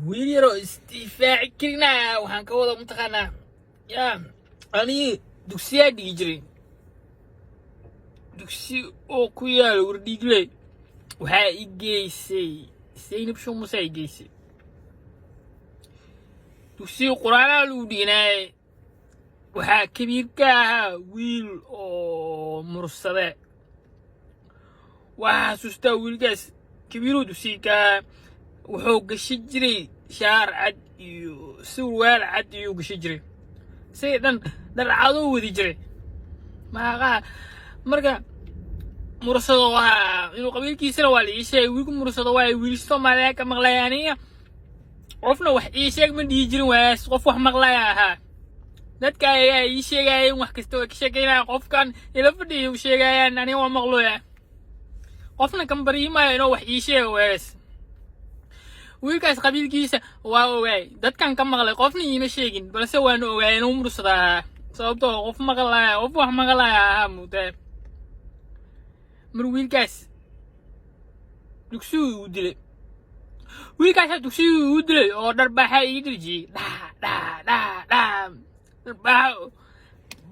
Wiil yaroo isdifaaci karinaya. Waxaan ka wada, mataqaanaa, yaa anigi dugsiyaa dhigi jiray, dugsi oo ku yaalo Wardhiigle. Waxaa i geysay Zaynab Shumusa i geysay dugsiga Qur-aanaa lagu dhiganaaye. Waxaa kabiir ka ahaa wiil oo Mursade. Waxaa xasuustaa wiilkaas kabiiruu dugsiga ka ahaa, wuxuu gashi jiray shaar cad iyo surwaal cad iyuu gashi jiray, isaga dhan dharcaduu wadi jiray. Maaqaha marka Mursado waa inuu qabiilkiisana waa la ii sheegay. Wiilku Mursado waa wiilasha Soomaaliya ka maqlaya. Aniga qofna wax ii sheeg ma dhihi jirin waas. Qof wax maqlaya ahaa, dadka ayaa ii sheegayeen wax kasta way ka sheekeynayaan. Qofkan ila fadhiya u sheegayaan, aniga waa maqlooya. Qofna kan baryimayo inuu wax ii sheego waas. Wiilkaas qabiilkiisa waa ogaay, dadkan ka maqlay, qofna iima sheegin, balse waanu ogaay inuu Mursada ahaa, sababtoo qof maqlaya, qof wax maqlaya ahaa muutee. Mar wiilkaas dugsiguu igu dilay, wiilkaasaa dugsiguu igu dilay oo dharbaaxa ii dirjiyey. Dhaa dhaa dhaa dhaa, dharbaaxo,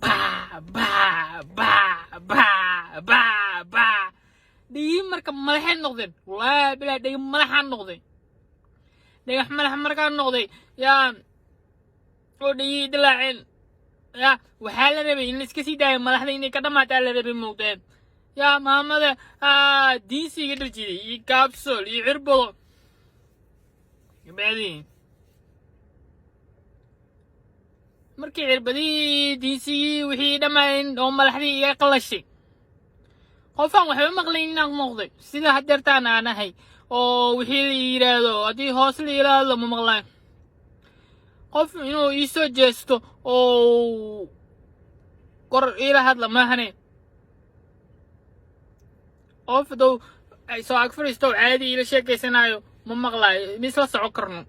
baa baa baa baa baa baa. Dhegii marka madaxay noqdeen, wallaahi bilaa, dhegi madaxaan noqday, dhagax madax markaan noqday yaa oo dhegii dilaaceen. Yaa waxaa la rabay in la iska sii daayo, madaxda inay ka dhamaataa la rabay muuqdeen. Yaa maamada diinsiga dharjiday iyo kaabsol iyo cirbado. Kabacdi markii cirbadihii, diinsigii, wixii dhammaayeen oo madaxdii iga qalashay, qofaan waxba maqlayn inaan noqday, sida hadeertaan aan ahay, oo wixii la yidhaahdo haddii hoos la yidhaahdo ma maqlayn. Qof inuu ii soo jeesto oo kor iila hadla maahane, qof hadow soo ag fadhiisto oo caadi iila sheekaysanaayo ma maqlaayo, ma isla socon karno.